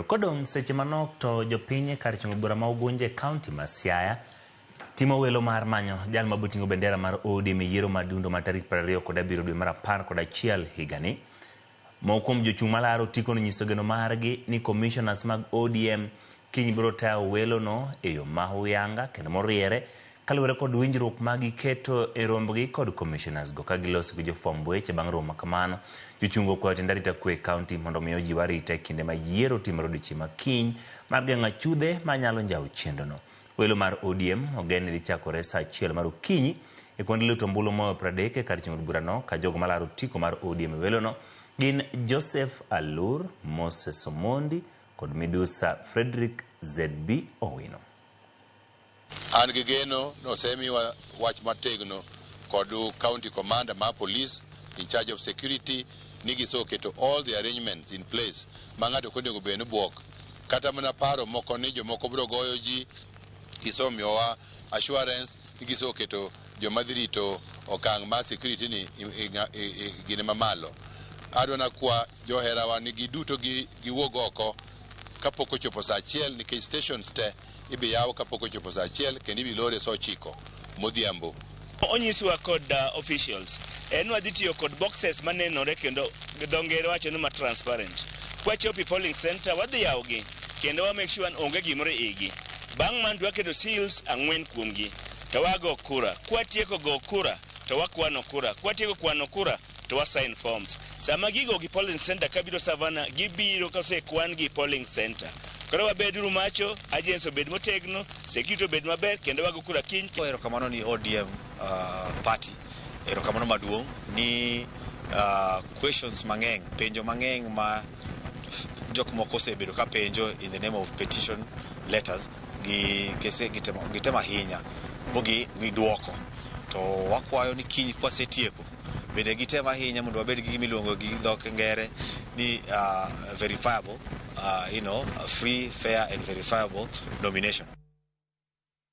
Kodong' seche manok to jopiny e kar chungo bura ma Ugunja e kaunti ma Siaya timo welo mar manyo jal maboting'o bendera mar ODM e yiero mar dundo ma tarik 27 dwe mar 11 higani. Moko kuom jochung' malaro otiko nonyiso geno margi ni commissioners mag ODM kiny biro tayo welono e yo ma huyanga kendo moriere kaluwore kod winjruok ma giketo e rombgi kod commissioners go ka giloso gi jofwamb weche bang' romo ma kamano. Jochung' okwayo tend arita kwe e kaunti mondo omi ojiw arita e kinde ma yiero timore odiochieng' ma kiny mar geng'o achudhe manyalo njawo chenrono. Welo mar ODM ogen ni dhi chakore saa achiel mar okinyi e kuonde luto ombulu moyo 30 e kar chung' od burano ka jogo malaro otiko mar ODM e welono gin Joseph Alur, Moses Omondi kod Midusa Frederick ZB Owino. An gi geno ni osemiwa wach mategno kod county commander mar police in charge of security ni giseketo all the arrangements in place ma ng'ato ok onego bed ni buok kata mana paro moko ni jomoko biro goyo ji. Gisemiyowa assurance ni giseketo joma dhi rito okang' mar security ni gine mamalo. Adwa nakwa joherawa ni giduto giwuog oko kapok ochopo saa 1, nikech stations te ibi yaw kapok ochopo saa 1 kendo ibi lore saa 9 modhiambo. Onyiswa kod officials en wadhi tiyo kod boxes manenore kendo dho ngere wacho ni ma transparent. Kwachopo e polling center, wadhi yawogi kendo wa make sure ni onge gimoro e igi. Bang' mano to waketo seals 4 kuomgi to wago kura. Kwatieko go kura to wakwano kura. Kwatieko kwano kura to wa sign forms. Sama gigo gi polling center kabiro Savana, gibiro kosekwan gi polling center. Koro wabeduru macho, agents obed motegno, security obed maber kendo wago kura kiny. Erokamano ni ODM party, erokamano maduong' ni questions mang'eny, penjo mang'eny ma jok moko osebedo ka penjo in the name of petition letters gi gise gitemo ahinya bogi giduoko. To wakwayo ni kiny kwasetieko bende gitem ahinya mondo wabed gi gimiluongo gi dho ngere ni verifiable, free, fair and verifiable nomination.